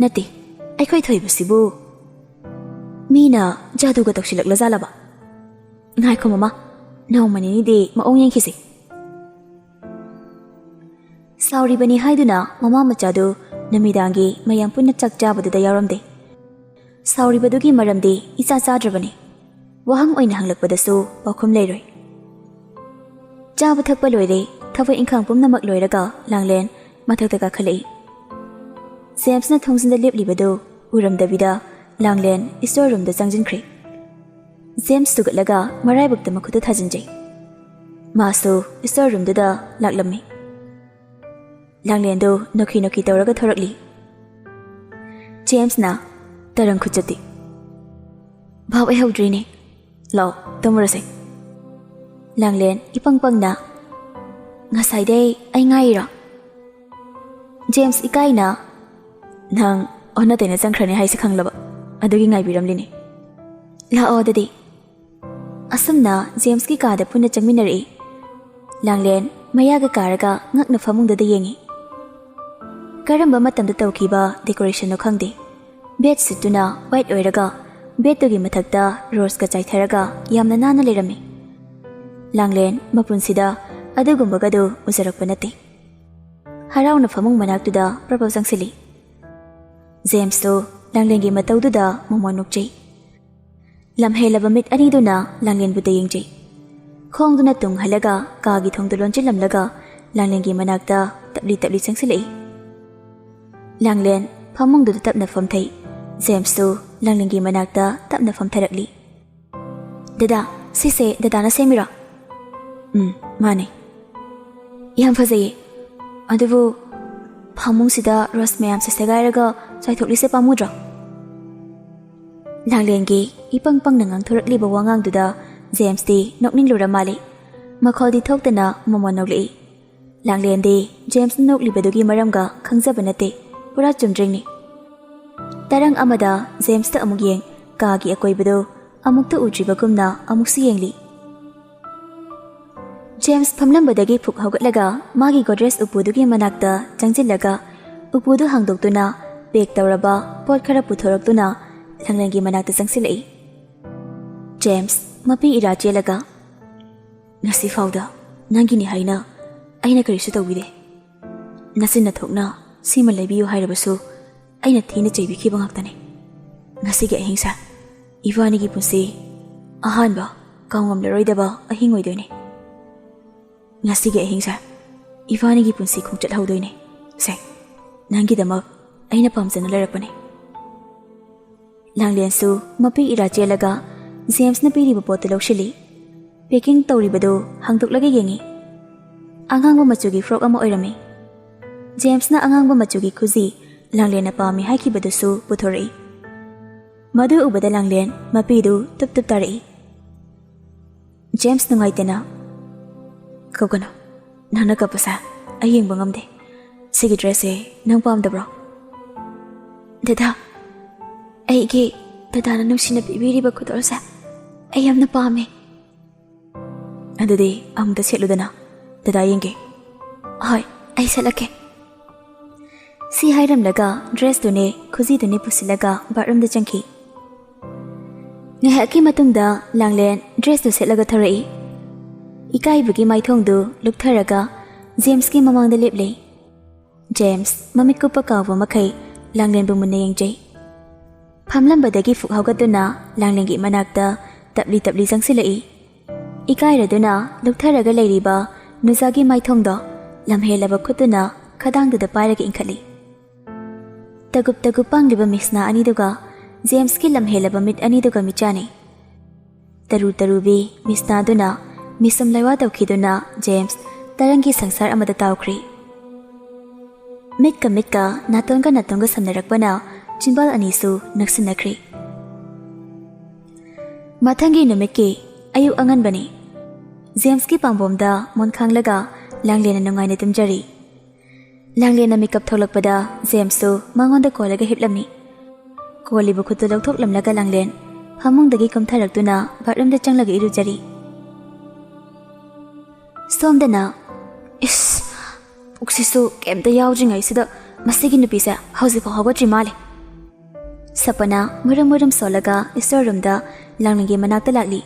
"ꯅꯠꯇꯦ, ꯑꯩꯈꯣꯏ ꯊꯣꯏꯕꯁꯤꯕꯨ ꯃꯤꯅ ꯖꯥꯗꯨꯒ ꯇꯧꯁꯤꯜꯂꯛꯂꯖꯥꯠꯂꯕ? ꯉꯥꯏꯈꯣ ꯃꯃꯥ, ꯅꯣꯡꯃ ꯅꯤꯅꯤꯗꯤ ꯃꯑꯣꯡ ꯌꯦꯡꯈꯤꯁꯤ꯫" ꯁꯥꯎꯔꯤꯕꯅꯤ ꯍꯥꯏꯗꯨꯅ ꯃꯃꯥ ꯃꯆꯥꯗꯨ ꯅꯨꯃꯤꯗꯥꯡꯒꯤ ꯃꯌꯥꯝ ꯄꯨꯟꯅ ꯆꯥꯛ ꯆꯥꯕꯗꯨꯗ ꯌꯥꯎꯔꯝꯗꯦ꯫ ꯁꯥꯎꯔꯤꯕꯗꯨꯒꯤ ꯃꯔꯝꯗꯤ ꯏꯆꯥ ꯆꯥꯗ꯭ꯔꯕꯅꯤ꯫ ꯋꯥꯍꯪ ꯑꯣꯏꯅ ꯍꯪꯂꯛꯄꯗꯁꯨ ꯄꯥꯎꯈꯨꯝ ꯂꯩꯔꯣꯏ꯫ ꯆꯥꯕ ꯊꯛꯄ ꯂꯣꯏꯔꯦ, ꯊꯕꯛ ꯏꯪꯈꯥꯡ ꯄꯨꯝꯅꯃꯛ ꯂꯣꯏꯔꯒ ꯂꯥꯡꯂꯦꯟ ꯃꯊꯛꯇ ꯀꯥꯈꯠꯂꯛꯏ꯫ ꯖꯦꯝꯁꯅ ꯊꯣꯡꯖꯤꯟꯗ ꯂꯦꯞꯂꯤꯕꯗꯨ ꯎꯔꯝꯗꯕꯤꯗ ꯂꯥꯡꯂꯦꯟ store roomꯗ ꯆꯪꯁꯤꯟꯈ꯭ꯔꯦ꯫ ꯖꯦꯝꯁ ꯇꯨꯒꯠꯂꯒ ꯃꯔꯥꯏꯕꯛꯇ ꯃꯈꯨꯠꯇꯨ ꯊꯥꯖꯤꯟꯖꯩ꯫ ꯃꯥꯁꯨ store roomꯗꯨꯗ ꯂꯥꯛꯂꯝꯃꯤ꯫ ꯂꯥꯡꯂꯦꯟꯗꯨ ꯅꯣꯛꯈꯤ ꯅꯣꯛꯈꯤ ꯇꯧꯔꯒ ꯊꯣꯔꯛꯂꯤ꯫ ꯖꯦꯝꯁꯅ, "ꯇꯔꯪ ꯈꯨꯆꯠꯇꯤ꯫ ꯚꯥꯞ ꯑꯣꯏꯍꯧꯗ꯭ꯔꯤꯅꯦ꯫ ꯂꯥꯛꯑꯣ, ꯇꯨꯝꯃꯨꯔꯁꯦ꯫" ꯂꯥꯡꯂꯦꯟ ꯏꯄꯪ ꯄꯪꯅ, "ꯉꯁꯥꯏꯗꯩ ꯑꯩ ꯉꯥꯏꯔꯤꯔꯣ?" ꯖꯦꯝꯁ ꯏꯀꯥꯏꯅ, "ꯅꯪ ꯑꯣꯟꯅ ꯇꯩꯅ ꯆꯪꯈ꯭ꯔꯅꯤ ꯍꯥꯏꯁꯦ ꯈꯪꯂꯕ, ꯑꯗꯨꯒꯤ ꯉꯥꯏꯕꯤꯔꯝꯂꯤꯅꯤ꯫ ꯂꯥꯛꯑꯣ ꯑꯗꯨꯗꯤ꯫" ꯑꯁꯨꯝꯅ ꯖꯦꯝꯁꯀꯤ ꯀꯥꯗ ꯄꯨꯟꯅ ꯆꯪꯃꯤꯟꯅꯔꯛꯏ꯫ ꯂꯥꯡꯂꯦꯟ ꯃꯌꯥꯒ ꯀꯥꯔꯒ ꯉꯛꯅ ꯐꯃꯨꯡꯗꯨꯗ ꯌꯦꯡꯉꯤ꯫ ꯀꯔꯝꯕ ꯃꯇꯝꯗ ꯇꯧꯈꯤꯕ decorationꯅꯣ ꯈꯪꯗꯦ꯫ Bedsheetꯇꯨꯅ white ꯑꯣꯏꯔꯒ bedꯇꯨꯒꯤ ꯃꯊꯛꯇ roseꯀ ꯆꯥꯏꯊꯔꯒ ꯌꯥꯝꯅ ꯅꯥꯟꯅ ꯂꯩꯔꯝꯃꯤ꯫ ꯂꯥꯡꯂꯦꯟ ꯃꯄꯨꯟꯁꯤꯗ ꯑꯗꯨꯒꯨꯝꯕꯒꯗꯨ ꯎꯖꯔꯛꯄ ꯅꯠꯇꯦ꯫ ꯍꯔꯥꯎꯅ ꯐꯃꯨꯡ ꯃꯅꯥꯛꯇꯨꯗ ꯄ꯭ꯔꯞ ꯄ꯭ꯔꯞ ꯆꯪꯁꯤꯜꯂꯤ꯫ ꯖꯦꯝꯁꯇꯨ ꯂꯥꯡꯂꯦꯟꯒꯤ ꯃꯇꯧꯗꯨꯗ ꯃꯣꯃꯣꯟ ꯅꯣꯛꯆꯩ꯫ ꯂꯝꯍꯦꯜꯂꯕ ꯃꯤꯠ ꯑꯅꯤꯗꯨꯅ ꯂꯥꯡꯂꯦꯟꯕꯨ ꯌꯦꯡꯖꯩ꯫ ꯈꯣꯡꯗꯨꯅ ꯇꯨꯡ ꯍꯜꯂꯒ ꯀꯥꯒꯤ ꯊꯣꯡꯗꯨ ꯂꯣꯟꯁꯤꯜꯂꯝꯂꯒ ꯂꯥꯡꯂꯦꯟꯒꯤ ꯃꯅꯥꯛꯇ ꯇꯞꯂꯤ ꯇꯞꯂꯤ ꯆꯪꯁꯤꯜꯂꯛꯏ꯫ ꯂꯥꯡꯂꯦꯟ ꯐꯃꯨꯡꯗꯨꯗ ꯇꯞꯅ ꯐꯝꯊꯩ꯫ ꯖꯦꯝꯁꯁꯨ ꯂꯥꯡꯂꯦꯟꯒꯤ ꯃꯅꯥꯛꯇ ꯇꯞꯅ ꯐꯝꯊꯔꯛꯂꯤ꯫ "ꯗꯗꯥ, ꯁꯤꯁꯦ ꯗꯗꯥꯅ ꯁꯦꯝꯃꯤꯔꯣ?" "ꯎꯝ, ꯃꯥꯅꯦ꯫" "ꯌꯥꯝ ꯐꯖꯩꯌꯦ꯫ ꯑꯗꯨꯕꯨ ꯐꯃꯨꯡꯁꯤꯗ rose ꯃꯌꯥꯝꯁꯦ ꯁꯦꯒꯥꯏꯔꯒ ꯆꯥꯏꯊꯣꯛꯂꯤꯁꯦ ꯄꯥꯝꯃꯨꯗ꯭ꯔꯣ?" ꯂꯥꯡꯂꯦꯟꯒꯤ ꯏꯄꯪ ꯄꯪꯅ ꯉꯥꯡꯊꯣꯔꯛꯂꯤꯕ ꯋꯥꯉꯥꯡꯗꯨꯗ ꯖꯦꯝꯁꯇꯤ ꯅꯣꯛꯅꯤꯡꯂꯨꯔ ꯃꯥꯜꯂꯤ꯫ ꯃꯈꯣꯜꯗꯤ ꯊꯣꯛꯇꯅ ꯃꯃꯣꯟ ꯅꯣꯛꯂꯛꯏ꯫ ꯂꯥꯡꯂꯦꯟꯗꯤ ꯖꯦꯝꯁꯅ ꯅꯣꯛꯂꯤꯕꯗꯨꯒꯤ ꯃꯔꯝꯒ ꯈꯪꯖꯕ ꯅꯠꯇꯦ, ꯄꯨꯔꯥ ꯆꯨꯝꯗ꯭ꯔꯤꯡꯅꯤ꯫ ꯇꯔꯪ ꯑꯃꯗ ꯖꯦꯝꯁꯇ ꯑꯃꯨꯛ ꯌꯦꯡ, ꯀꯥꯒꯤ ꯑꯀꯣꯏꯕꯗꯨ ꯑꯃꯨꯛꯇ ꯎꯗ꯭ꯔꯤꯕꯒꯨꯝꯅ ꯑꯃꯨꯛꯁꯨ ꯌꯦꯡꯂꯤ꯫ ꯖꯦꯝꯁ ꯐꯝꯂꯝꯕꯗꯒꯤ ꯐꯨꯛ ꯍꯧꯒꯠꯂꯒ ꯃꯥꯒꯤ ꯒꯣꯗ꯭ꯔꯦꯖ ꯎꯄꯨꯗꯨꯒꯤ ꯃꯅꯥꯛꯇ ꯆꯪꯁꯤꯜꯂꯒ ꯎꯄꯨꯗꯨ ꯍꯥꯡꯗꯣꯛꯇꯨꯅ ꯄꯦꯛ ꯇꯧꯔꯕ ꯄꯣꯠ ꯈꯔ ꯄꯨꯊꯣꯔꯛꯇꯨꯅ ꯂꯥꯡꯂꯦꯟꯒꯤ ꯃꯅꯥꯛꯇ ꯆꯪꯁꯤꯜꯂꯛꯏ꯫ ꯖꯦꯝꯁ ꯃꯄꯤ ꯏꯔꯥ ꯆꯦꯜꯂꯒ, "ꯉꯁꯤ ꯐꯥꯎꯗ ꯅꯪꯒꯤꯅꯤ ꯍꯥꯏꯅ ꯑꯩꯅ ꯀꯔꯤꯁꯨ ꯇꯧꯕꯤꯗꯦ꯫ ꯅꯆꯤꯟ ꯅꯊꯣꯛꯅ ꯁꯤꯃ ꯂꯩꯕꯤꯌꯨ ꯍꯥꯏꯔꯕꯁꯨ ꯑꯩꯅ ꯊꯤꯅ ꯆꯩꯕꯤꯈꯤꯕ ꯉꯥꯛꯇꯅꯤ꯫ ꯉꯁꯤꯒꯤ ꯑꯍꯤꯡꯁꯦ ꯏꯕꯥꯅꯤꯒꯤ ꯄꯨꯟꯁꯤ ꯑꯍꯥꯟꯕ ꯀꯥꯎꯉꯝꯂꯔꯣꯏꯗꯕ ꯑꯍꯤꯡ ꯑꯣꯏꯗꯣꯏꯅꯤ꯫ ꯉꯁꯤꯒꯤ ꯑꯍꯤꯡꯁꯦ ꯏꯕꯥꯅꯤꯒꯤ ꯄꯨꯟꯁꯤ ꯈꯣꯡꯆꯠ ꯍꯧꯗꯣꯏꯅꯤ꯫ ꯁꯦ, ꯅꯪꯒꯤꯗꯃꯛ ꯑꯩꯅ ꯄꯥꯝꯖꯅ ꯂꯩꯔꯛꯄꯅꯤ꯫" ꯂꯥꯡꯂꯦꯟꯁꯨ ꯃꯄꯤ ꯏꯔꯥ ꯆꯦꯜꯂꯒ ꯖꯦꯝꯁꯅ ꯄꯤꯔꯤꯕ ꯄꯣꯠꯇꯨ ꯂꯧꯁꯤꯜꯂꯤ꯫ ꯄꯦꯀꯤꯡ ꯇꯧꯔꯤꯕꯗꯨ ꯍꯥꯡꯗꯣꯛꯂꯒ ꯌꯦꯡꯉꯤ꯫ ꯑꯉꯥꯡꯕ ꯃꯆꯨꯒꯤ ꯐ꯭ꯔꯣꯛ ꯑꯃ ꯑꯣꯏꯔꯝꯃꯤ꯫ ꯖꯦꯝꯁꯅ ꯑꯉꯥꯡꯕ ꯃꯆꯨꯒꯤ ꯈꯨꯖꯤ ꯂꯥꯡꯂꯦꯟꯅ ꯄꯥꯝꯃꯤ ꯍꯥꯏꯈꯤꯕꯗꯨꯁꯨ ꯄꯨꯊꯣꯔꯛꯏ꯫ ꯃꯗꯨ ꯎꯕꯗ ꯂꯥꯡꯂꯦꯟ ꯃꯄꯤꯗꯨ ꯇꯨꯞ ꯇꯨꯞ ꯇꯥꯔꯛꯏ꯫ ꯖꯦꯝꯁ ꯅꯨꯡꯉꯥꯏꯇꯅ, "ꯀꯞꯀꯅꯨ, ꯅꯪꯅ ꯀꯞꯄꯁꯦ ꯑꯩ ꯌꯦꯡꯕ ꯉꯝꯗꯦ꯫ ꯁꯤꯒꯤ ꯗ꯭ꯔꯦꯁꯁꯦ ꯅꯪ ꯄꯥꯝꯗꯕ꯭ꯔꯣ?" "ꯗꯗꯥ, ꯑꯩꯒꯤ ꯗꯗꯥꯅ ꯅꯨꯡꯁꯤꯅ ꯄꯤꯕꯤꯔꯤꯕ ꯈꯨꯗꯣꯜꯁꯦ ꯑꯩ ꯌꯥꯝꯅ ꯄꯥꯝꯃꯦ꯫" "ꯑꯗꯨꯗꯤ ꯑꯃꯨꯛꯇ ꯁꯦꯠꯂꯨꯗꯅ, ꯗꯗꯥ ꯌꯦꯡꯒꯦ꯫" "ꯍꯣꯏ, ꯑꯩ ꯁꯦꯠꯂꯛꯀꯦ꯫" ꯁꯤ ꯍꯥꯏꯔꯝꯂꯒ ꯗ꯭ꯔꯦꯁꯇꯨꯅꯦ ꯈꯨꯖꯤꯗꯨꯅꯦ ꯄꯨꯁꯤꯜꯂꯒ ꯕꯥꯠꯔꯨꯝꯗ ꯆꯪꯈꯤ꯫ ꯉꯥꯏꯍꯥꯛꯀꯤ ꯃꯇꯨꯡꯗ ꯂꯥꯡꯂꯦꯟ ꯗ꯭ꯔꯦꯁꯇꯨ ꯁꯦꯠꯂꯒ ꯊꯣꯔꯛꯏ꯫ ꯏꯀꯥꯏꯕꯒꯤ ꯃꯥꯏꯊꯣꯡꯗꯨ ꯂꯨꯞꯊꯔꯒ ꯖꯦꯝꯁꯀꯤ ꯃꯃꯥꯡꯗ ꯂꯦꯞꯂꯦ꯫ ꯖꯦꯝꯁ ꯃꯃꯤꯠ ꯀꯨꯞꯄ ꯀꯥꯎꯕ ꯃꯈꯩ ꯂꯥꯡꯂꯦꯟꯕꯨ ꯃꯨꯟꯅ ꯌꯦꯡꯖꯩ꯫ ꯐꯝꯂꯝꯕꯗꯒꯤ ꯐꯨꯛ ꯍꯧꯒꯠꯇꯨꯅ ꯂꯥꯡꯂꯦꯟꯒꯤ ꯃꯅꯥꯛꯇ ꯇꯞꯂꯤ ꯇꯞꯂꯤ ꯆꯪꯁꯤꯜꯂꯛꯏ꯫ ꯏꯀꯥꯏꯔꯗꯨꯅ ꯂꯨꯞꯊꯔꯒ ꯂꯩꯔꯤꯕ ꯅꯨꯖꯥꯒꯤ ꯃꯥꯏꯊꯣꯡꯗꯣ ꯂꯝꯍꯦꯜꯂꯕ ꯈꯨꯠꯇꯨꯅ ꯈꯗꯥꯡꯗꯨꯗ ꯄꯥꯏꯔꯒ ꯏꯟꯈꯠꯂꯤ꯫ ꯇꯒꯨꯞ ꯇꯒꯨꯞ ꯄꯥꯡꯂꯤꯕ ꯃꯤꯁꯅꯥ ꯑꯅꯤꯗꯨꯒ ꯖꯦꯝꯁꯀꯤ ꯂꯝꯍꯦꯜꯂꯕ ꯃꯤꯠ ꯑꯅꯤꯗꯨꯒ ꯃꯤꯆꯥꯅꯩ꯫ ꯇꯔꯨ ꯇꯔꯨꯕꯤ ꯃꯤꯁꯅꯥꯗꯨꯅ ꯃꯤꯁꯨꯝ ꯂꯩꯋꯥ ꯇꯧꯈꯤꯗꯨꯅ ꯖꯦꯝꯁ ꯇꯔꯪꯒꯤ ꯁꯪꯁꯥꯔ ꯑꯃꯗ ꯇꯥꯎꯈ꯭ꯔꯤ꯫ ꯃꯤꯠꯀ ꯃꯤꯠꯀ, ꯅꯥꯇꯣꯟꯒ ꯅꯥꯇꯣꯟꯒ ꯁꯝꯅꯔꯛꯄꯅ ꯆꯤꯝꯕꯥꯜ ꯑꯅꯤꯁꯨ ꯅꯛꯁꯤꯟꯅꯈ꯭ꯔꯤ꯫ ꯃꯊꯪꯒꯤ ꯅꯨꯃꯤꯠꯀꯤ ꯑꯌꯨꯛ ꯑꯉꯟꯕꯅꯤ꯫ ꯖꯦꯝꯁꯀꯤ ꯄꯥꯝꯕꯣꯝꯗ ꯃꯣꯟ ꯈꯥꯡꯂꯒ ꯂꯥꯡꯂꯦꯟꯅ ꯅꯨꯡꯉꯥꯏꯅ ꯇꯨꯝꯖꯔꯤ꯫ ꯂꯥꯡꯂꯦꯟꯅ ꯃꯤꯀꯞ ꯊꯣꯛꯂꯛꯄꯗ ꯖꯦꯝꯁꯁꯨ ꯃꯉꯣꯟꯗ ꯀꯣꯜꯂꯒ ꯍꯤꯞꯂꯝꯃꯤ꯫ ꯀꯣꯜꯂꯤꯕ ꯈꯨꯠꯇꯨ ꯂꯧꯊꯣꯛꯂꯝꯂꯒ ꯂꯥꯡꯂꯦꯟ ꯐꯃꯨꯡꯗꯒꯤ ꯀꯨꯝꯊꯔꯛꯇꯨꯅ ꯕꯥꯠꯔꯨꯝꯗ ꯆꯪꯂꯒ ꯏꯔꯨꯖꯔꯤ꯫ ꯁꯣꯝꯗꯅ, "ꯏꯁ, ꯄꯨꯛꯁꯤꯁꯨ ꯀꯩꯝꯇ ꯌꯥꯎꯗ꯭ꯔꯤꯉꯩꯁꯤꯗ "ꯃꯁꯤꯒꯤ ꯅꯨꯄꯤꯁꯦ ꯍꯧꯖꯤꯛꯐꯥꯎ ꯍꯧꯒꯠꯇ꯭ꯔꯤ ꯃꯥꯜꯂꯦ"꯫ ꯁꯄꯅꯥ ꯃꯨꯔꯨꯝ ꯃꯨꯔꯨꯝ ꯁꯣꯜꯂꯒ store roomꯗ ꯂꯥꯡꯂꯦꯟꯒꯤ ꯃꯅꯥꯛꯇ ꯂꯥꯛꯂꯤ꯫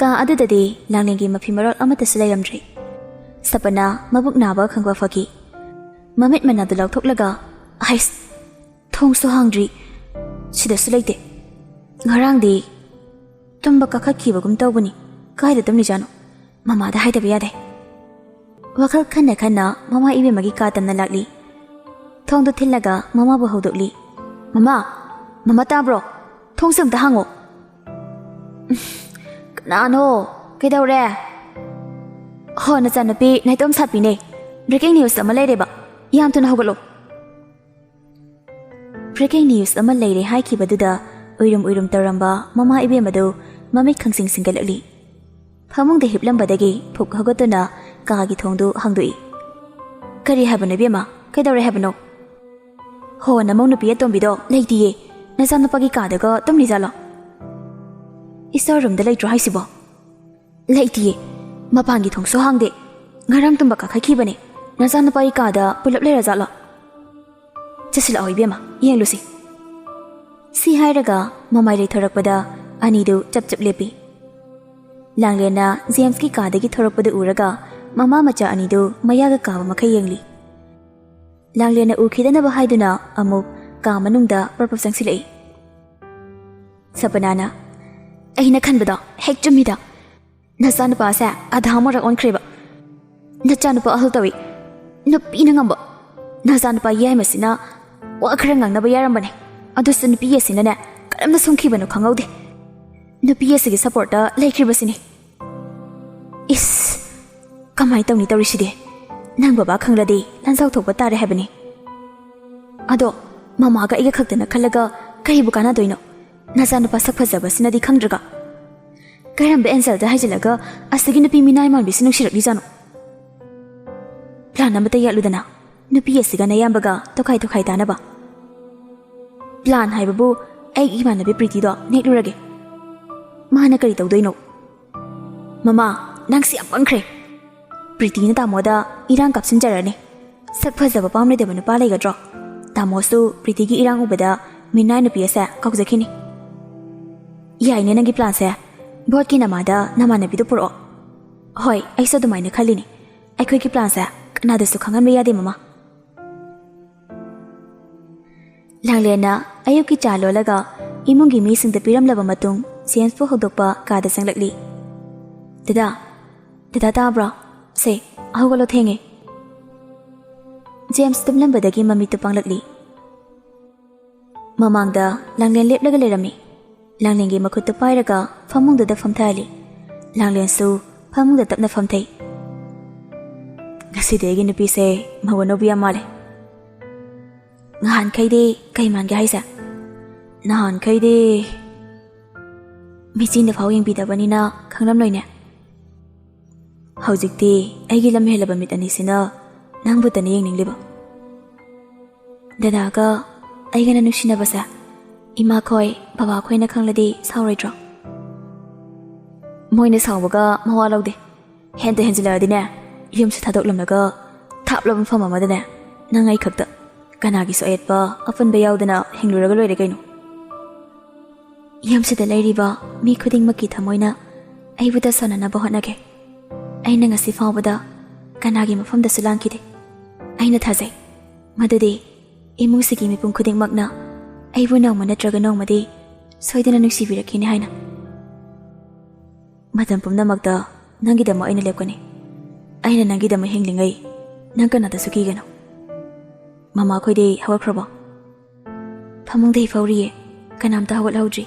ꯀꯥ ꯑꯗꯨꯗꯗꯤ ꯂꯥꯡꯂꯦꯟꯒꯤ ꯃꯐꯤ ꯃꯔꯣꯜ ꯑꯃꯠꯇꯁꯨ ꯂꯩꯔꯝꯗ꯭ꯔꯦ꯫ ꯁꯄꯅꯥ ꯃꯕꯨꯛ ꯅꯥꯕ ꯈꯪꯕ ꯐꯈꯤ꯫ ꯃꯃꯤꯠ ꯃꯅꯥꯗꯨ ꯂꯧꯊꯣꯛꯂꯒ, "ꯑꯩꯁ, ꯊꯣꯡꯁꯨ ꯍꯥꯡꯗ꯭ꯔꯤ, ꯁꯤꯗꯁꯨ ꯂꯩꯇꯦ꯫ ꯉꯔꯥꯡꯗꯤ ꯇꯨꯝꯕ ꯀꯥꯈꯠꯈꯤꯕꯒꯨꯝ ꯇꯧꯕꯅꯤ꯫ ꯀꯥꯏꯗ ꯇꯨꯝꯂꯤꯖꯥꯠꯅꯣ? ꯃꯃꯥꯗ ꯍꯥꯏꯗꯕ ꯌꯥꯗꯦ"꯫ ꯋꯥꯈꯜ ꯈꯟꯅ ꯈꯟꯅ ꯃꯃꯥ ꯏꯕꯦꯝꯃꯒꯤ ꯀꯥ ꯇꯝꯅ ꯂꯥꯛꯂꯤ꯫ ꯊꯣꯡꯗꯨ ꯊꯤꯜꯂꯒ ꯃꯃꯥꯕꯨ ꯍꯧꯗꯣꯛꯂꯤ꯫ "ꯃꯃꯥ, ꯃꯃꯥ ꯇꯥꯕ꯭ꯔꯣ? ꯊꯣꯡꯁꯦ ꯑꯝꯇ ꯍꯥꯡꯉꯣ"꯫ "ꯀꯅꯥꯅꯣ? ꯀꯩꯗꯧꯔꯦ?" "ꯍꯣ, ꯅꯆꯥꯅꯨꯄꯤ ꯅꯥꯏꯇꯣꯝ ꯁꯥꯄꯤꯅꯦ꯫ Breaking news ꯑꯃ ꯂꯩꯔꯦꯕ꯫ ꯌꯥꯝ ꯊꯨꯅ ꯍꯧꯒꯠꯂꯣ"꯫ Breaking news ꯑꯃ ꯂꯩꯔꯦ ꯍꯥꯏꯈꯤꯕꯗꯨꯗ ꯎꯏꯔꯨꯝ ꯎꯏꯔꯨꯝ ꯇꯧꯔꯝꯕ ꯃꯃꯥ ꯏꯕꯦꯝꯃꯗꯨ ꯃꯃꯤꯠ ꯈꯪꯁꯤꯡ ꯁꯤꯡꯒꯠꯂꯛꯂꯤ꯫ ꯐꯃꯨꯡꯗ ꯍꯤꯞꯂꯝꯕꯗꯒꯤ ꯐꯨꯛ ꯍꯧꯒꯠꯇꯨꯅ ꯀꯥꯒꯤ ꯊꯣꯡꯗꯨ ꯍꯥꯡꯗꯣꯛꯏ꯫ "ꯀꯔꯤ ꯍꯥꯏꯕꯅꯣ ꯏꯕꯦꯝꯃ? ꯀꯩꯗꯧꯔꯦ ꯍꯥꯏꯕꯅꯣ?" "ꯍꯣ, ꯅꯃꯧ ꯅꯨꯄꯤ ꯑꯇꯣꯝꯕꯤꯗꯣ ꯂꯩꯇꯤꯌꯦ꯫ ꯅꯆꯥꯅꯨꯄꯥꯒꯤ ꯀꯥꯗꯒ ꯇꯨꯝꯂꯤꯖꯥꯠꯂꯣ?" "Store roomꯗ ꯂꯩꯇ꯭ꯔꯣ ꯍꯥꯏꯁꯤꯕꯣ?" "ꯂꯩꯇꯤꯌꯦ꯫ ꯃꯄꯥꯟꯒꯤ ꯊꯣꯡꯁꯨ ꯍꯥꯡꯗꯦ꯫ ꯉꯔꯥꯡ ꯇꯨꯝꯕ ꯀꯥꯈꯠꯈꯤꯕꯅꯦ꯫ ꯅꯆꯥꯅꯨꯄꯥꯒꯤ ꯀꯥꯗ ꯄꯨꯂꯞ ꯂꯩꯔꯖꯥꯠꯂꯣ? ꯆꯠꯁꯤꯜꯂꯛꯑꯣ ꯏꯕꯦꯝꯃ, ꯌꯦꯡꯂꯨꯁꯤ"꯫ ꯁꯤ ꯍꯥꯏꯔꯒ ꯃꯃꯥꯏ ꯂꯩꯊꯣꯔꯛꯄꯗ ꯑꯅꯤꯗꯨ ꯆꯞ ꯆꯞ ꯂꯦꯞꯄꯤ꯫ ꯂꯥꯡꯂꯦꯟꯅ ꯖꯦꯝꯁꯀꯤ ꯀꯥꯗꯒꯤ ꯊꯣꯔꯛꯄꯗꯨ ꯎꯔꯒ ꯃꯃꯥ ꯃꯆꯥ ꯑꯅꯤꯗꯨ ꯃꯌꯥꯒ ꯀꯥꯕ ꯃꯈꯩ ꯌꯦꯡꯂꯤ꯫ ꯂꯥꯡꯂꯦꯟꯅ ꯎꯈꯤꯗꯅꯕ ꯍꯥꯏꯗꯨꯅ ꯑꯃꯨꯛ ꯀꯥ ꯃꯅꯨꯡꯗ ꯄ꯭ꯔꯞ ꯄ꯭ꯔꯞ ꯆꯪꯁꯤꯜꯂꯛꯏ꯫ ꯁꯄꯅꯥꯅ, "ꯑꯩꯅ ꯈꯟꯕꯗꯣ ꯍꯦꯛ ꯆꯨꯝꯃꯤꯗ꯫ ꯅꯆꯥꯅꯨꯄꯥꯁꯦ ꯑꯙꯥ ꯑꯃꯔꯛ ꯑꯣꯟꯈ꯭ꯔꯦꯕ꯫ ꯅꯆꯥꯅꯨꯄꯥ ꯑꯍꯜ ꯇꯧꯏ꯫ ꯅꯨꯄꯤꯅ ꯉꯝꯕ꯫ ꯅꯆꯥꯅꯨꯄꯥ ꯌꯥꯏꯃꯁꯤꯅ ꯋꯥ ꯈꯔ ꯉꯥꯡꯅꯕ ꯌꯥꯔꯝꯕꯅꯦ꯫ ꯑꯗꯨꯁꯨ ꯅꯨꯄꯤ ꯑꯁꯤꯅꯅꯦ ꯀꯔꯝꯅ ꯁꯨꯝꯈꯤꯕꯅꯣ ꯈꯪꯍꯧꯗꯦ꯫ ꯅꯨꯄꯤ ꯑꯁꯤꯒꯤ supportꯇ ꯂꯩꯈ꯭ꯔꯤꯕꯁꯤꯅꯤ꯫ ꯏꯁ, ꯀꯃꯥꯏ ꯇꯧꯅꯤ ꯇꯧꯔꯤꯁꯤꯗꯤ? ꯅꯪ ꯕꯕꯥ ꯈꯪꯂꯗꯤ ꯂꯥꯟꯖꯥꯎ ꯊꯣꯛꯄ ꯇꯥꯔꯦ ꯍꯥꯏꯕꯅꯤ꯫ ꯑꯗꯣ ꯃꯃꯥꯒ ꯑꯩꯒ ꯈꯛꯇꯅ ꯈꯜꯂꯒ ꯀꯔꯤꯕꯨ ꯀꯥꯟꯅꯗꯣꯏꯅꯣ? ꯅꯆꯥꯅꯨꯄꯥ ꯁꯛ ꯐꯖꯕꯁꯤꯅꯗꯤ ꯈꯪꯗ꯭ꯔꯒ꯫ ꯀꯔꯝꯕ angle ꯗ ꯍꯥꯏꯖꯤꯜꯂꯒ ꯑꯁꯤꯒꯤ ꯅꯨꯄꯤ ꯃꯤꯅꯥꯏ ꯃꯥꯟꯕꯤꯁꯤ ꯅꯨꯡꯁꯤꯔꯛꯂꯤꯖꯥꯠꯅꯣ? Plan ꯑꯃꯇ ꯌꯥꯠꯂꯨꯗꯅ, ꯅꯨꯄꯤ ꯑꯁꯤꯒ ꯅꯌꯥꯝꯕꯒ ꯇꯣꯈꯥꯏ ꯇꯣꯈꯥꯏ ꯇꯥꯅꯕ꯫ Plan ꯍꯥꯏꯕꯕꯨ ꯑꯩꯒꯤ ꯏꯃꯥꯟꯅꯕꯤ ꯄ꯭ꯔꯤꯇꯤꯗꯣ ꯅꯦꯛꯂꯨꯔꯒꯦ꯫ ꯃꯥꯅ ꯀꯔꯤ ꯇꯧꯗꯣꯏꯅꯣ? ꯃꯃꯥ, ꯅꯪꯁꯤ ꯌꯥꯝ ꯄꯪꯈ꯭ꯔꯦ꯫ ꯄ꯭ꯔꯤꯇꯤꯅ ꯇꯥꯃꯣꯗ ꯏꯔꯥꯡ ꯀꯥꯞꯁꯤꯟꯖꯔꯅꯤ꯫ ꯁꯛ ꯐꯖꯕ ꯄꯥꯝꯂꯣꯏꯗꯕ ꯅꯨꯄꯥ ꯂꯩꯒꯗ꯭ꯔꯣ? ꯇꯥꯃꯣꯁꯨ ꯄ꯭ꯔꯤꯇꯤꯒꯤ ꯏꯔꯥꯡ ꯎꯕꯗ ꯃꯤꯅꯥꯏ ꯅꯨꯄꯤ ꯑꯁꯦ ꯀꯥꯎꯖꯈꯤꯅꯤ꯫ ꯌꯥꯏꯅꯦ ꯅꯪꯒꯤ ꯄ꯭ꯂꯥꯟꯁꯦ꯫ ꯚꯣꯠꯀꯤ ꯅꯃꯥꯗ ꯅꯃꯥꯟꯅꯕꯤꯗꯨ ꯄꯨꯔꯛꯑꯣ꯫ ꯍꯣꯏ, ꯑꯩꯁꯨ ꯑꯗꯨꯃꯥꯏꯅ ꯈꯜꯂꯤꯅꯤ꯫ ꯑꯩꯈꯣꯏꯒꯤ ꯄ꯭ꯂꯥꯟꯁꯦ ꯀꯅꯥꯗꯁꯨ ꯈꯪꯍꯟꯕ ꯌꯥꯗꯦ, ꯃꯃꯥ꯫ ꯂꯥꯡꯂꯦꯟꯅ ꯑꯌꯨꯛꯀꯤ ꯆꯥ ꯂꯣꯜꯂꯒ ꯏꯃꯨꯡꯒꯤ ꯃꯤꯁꯤꯡꯗ ꯄꯤꯔꯝꯂꯕ ꯃꯇꯨꯡ, ꯖꯦꯝꯁꯄꯨ ꯍꯧꯗꯣꯛꯄ ꯀꯥꯗ ꯆꯪꯂꯛꯂꯤ꯫ "ꯗꯗꯥ, ꯗꯗꯥ ꯇꯥꯕ꯭ꯔꯣ? ꯁꯦ, ꯍꯧꯒꯠꯂꯣ, ꯊꯦꯡꯉꯦ꯫" ꯖꯦꯝꯁ ꯇꯨꯝꯂꯝꯕꯗꯒꯤ ꯃꯃꯤꯠꯇꯨ ꯄꯥꯡꯂꯛꯂꯤ꯫ ꯃꯃꯥꯡꯗ ꯂꯥꯡꯂꯦꯟ ꯂꯦꯞꯂꯒ ꯂꯩꯔꯝꯃꯤ꯫ ꯂꯥꯡꯂꯦꯟꯒꯤ ꯃꯈꯨꯠꯇꯨ ꯄꯥꯏꯔꯒ ꯐꯃꯨꯡꯗꯨꯗ ꯐꯝꯊꯍꯜꯂꯤ꯫ ꯂꯥꯡꯂꯦꯟꯁꯨ ꯐꯃꯨꯡꯗ ꯇꯞꯅ ꯐꯝꯊꯩ꯫ "ꯉꯁꯤꯗꯤ ꯑꯩꯒꯤ ꯅꯨꯄꯤꯁꯦ ꯃꯧ ꯑꯅꯧꯕꯤ ꯌꯥꯝ ꯃꯥꯜꯂꯦ꯫ ꯉꯍꯥꯟꯈꯩꯗꯤ ꯀꯩ ꯃꯥꯟꯒꯦ ꯍꯥꯏꯁꯦ? ꯅꯍꯥꯟꯈꯩꯗꯤ ꯃꯤꯆꯤꯅ ꯐꯥꯎ ꯌꯦꯡꯕꯤꯗꯕꯅꯤꯅ ꯈꯪꯂꯝꯂꯣꯏꯅꯦ꯫ ꯍꯧꯖꯤꯛꯇꯤ ꯑꯩꯒꯤ ꯂꯝ ꯍꯦꯜꯂꯕ ꯃꯤꯠ ꯑꯅꯤꯁꯤꯅ ꯅꯪꯕꯨꯇꯅꯤ ꯌꯦꯡꯅꯤꯡꯂꯤꯕ꯫" "ꯗꯗꯥꯒ ꯑꯩꯒꯅ ꯅꯨꯡꯁꯤꯅꯕꯁꯦ ꯏꯃꯥꯈꯣꯏ, ꯕꯕꯥꯈꯣꯏꯅ ꯈꯪꯂꯗꯤ ꯁꯥꯎꯔꯣꯏꯗ꯭ꯔꯣ?" "ꯃꯣꯏꯅ ꯁꯥꯎꯕꯒ ꯃꯋꯥ ꯂꯧꯗꯦ꯫ ꯍꯦꯟꯇ ꯍꯦꯟꯖꯤꯜꯂꯛꯑꯗꯤꯅꯦ, ꯌꯨꯝꯁꯨ ꯊꯥꯗꯣꯛꯂꯝꯂꯒ ꯊꯥꯞꯂꯕ ꯃꯐꯝ ꯑꯃꯗꯅꯦ, ꯅꯪ ꯑꯩ ꯈꯛꯇ, ꯀꯅꯥꯒꯤꯁꯨ ꯑꯌꯦꯠꯄ ꯑꯄꯟꯕ ꯌꯥꯎꯗꯅ ꯍꯤꯡꯂꯨꯔꯒ ꯂꯣꯏꯔꯦ ꯀꯩꯅꯣ꯫" "ꯌꯨꯝꯁꯤꯗ ꯂꯩꯔꯤꯕ ꯃꯤ ꯈꯨꯗꯤꯡꯃꯛꯀꯤ ꯊꯃꯣꯏꯅ ꯑꯩꯕꯨ ꯇꯁꯥꯟꯅꯅꯕ ꯍꯣꯠꯅꯒꯦ꯫ ꯑꯩꯅ ꯉꯁꯤ ꯐꯥꯎꯕꯗ ꯀꯅꯥꯒꯤ ꯃꯐꯝꯗꯁꯨ ꯂꯥꯟꯈꯤꯗꯦ꯫ ꯑꯩꯅ ꯊꯥꯖꯩ ꯃꯗꯨꯗꯤ ꯏꯃꯨꯡꯁꯤꯒꯤ ꯃꯤꯄꯨꯝ ꯈꯨꯗꯤꯡꯃꯛꯅ ꯑꯩꯕꯨ ꯅꯣꯡꯃ ꯅꯠꯇ꯭ꯔꯒ ꯅꯣꯡꯃꯗꯤ ꯁꯣꯏꯗꯅ ꯅꯨꯡꯁꯤꯕꯤꯔꯛꯈꯤꯅꯤ ꯍꯥꯏꯅ꯫ ꯃꯇꯝ ꯄꯨꯝꯅꯃꯛꯇ ꯅꯪꯒꯤꯗꯃꯛ ꯑꯩꯅ ꯂꯦꯞꯀꯅꯤ꯫ ꯑꯩꯅ ꯅꯪꯒꯤꯗꯃꯛ ꯍꯤꯡꯂꯤꯉꯩ ꯅꯪ ꯀꯅꯥꯗꯁꯨ ꯀꯤꯒꯅꯨ꯫" "ꯃꯃꯥꯈꯣꯏꯗꯤ ꯍꯧꯒꯠꯈ꯭ꯔꯕꯣ?" "ꯐꯃꯨꯡꯗ ꯍꯤꯞꯍꯧꯔꯤꯌꯦ꯫ ꯀꯅꯥꯝꯇ ꯍꯧꯒꯠꯍꯧꯗ꯭ꯔꯤ꯫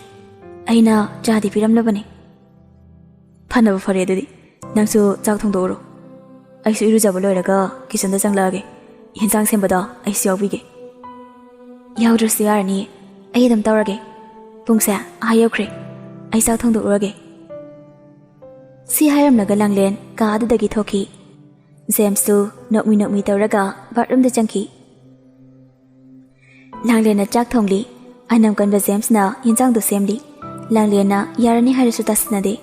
ꯑꯩꯅ ꯆꯥꯗꯤ ꯄꯤꯔꯝꯂꯕꯅꯤ꯫" "ꯐꯅꯕ ꯐꯔꯦ ꯑꯗꯨꯗꯤ꯫ ꯅꯪꯁꯨ ꯆꯥꯛ ꯊꯣꯡꯗꯣꯛꯎꯔꯣ꯫ ꯑꯩꯁꯨ ꯏꯔꯨꯖꯕ ꯂꯣꯏꯔꯒ ꯀꯤꯆꯟꯗ ꯆꯪꯂꯛꯑꯒꯦ꯫ ꯌꯦꯟꯁꯥꯡ ꯁꯦꯝꯕꯗꯣ ꯑꯩꯁꯨ ꯌꯥꯎꯕꯤꯒꯦ꯫" "ꯌꯥꯎꯗ꯭ꯔꯁꯨ ꯌꯥꯔꯅꯤ꯫ ꯑꯩ ꯑꯗꯨꯝ ꯇꯧꯔꯒꯦ꯫ ꯄꯨꯡꯁꯦ ꯑꯥ ꯌꯧꯈ꯭ꯔꯦ꯫ ꯑꯩ ꯆꯥꯛ ꯊꯣꯡꯗꯣꯛꯎꯔꯒꯦ꯫" ꯁꯤ ꯍꯥꯏꯔꯝꯂꯒ ꯂꯥꯡꯂꯦꯟ ꯀꯥ ꯑꯗꯨꯗꯒꯤ ꯊꯣꯛꯈꯤ꯫ ꯖꯦꯝꯁꯁꯨ ꯅꯣꯛꯃꯤ ꯅꯣꯛꯃꯤ ꯇꯧꯔꯒ ꯕꯥꯠꯔꯨꯝꯗ ꯆꯪꯈꯤ꯫ ꯂꯥꯡꯂꯦꯟꯅ ꯆꯥꯛ ꯊꯣꯡꯂꯤ꯫ ꯑꯅꯝ ꯀꯟꯕ ꯖꯦꯝꯁꯅ ꯌꯦꯟꯁꯥꯡꯗꯨ ꯁꯦꯝꯂꯤ꯫ ꯂꯥꯡꯂꯦꯟꯅ ꯌꯥꯔꯅꯤ ꯍꯥꯏꯔꯁꯨ ꯇꯥꯁꯤꯟꯅꯗꯦ꯫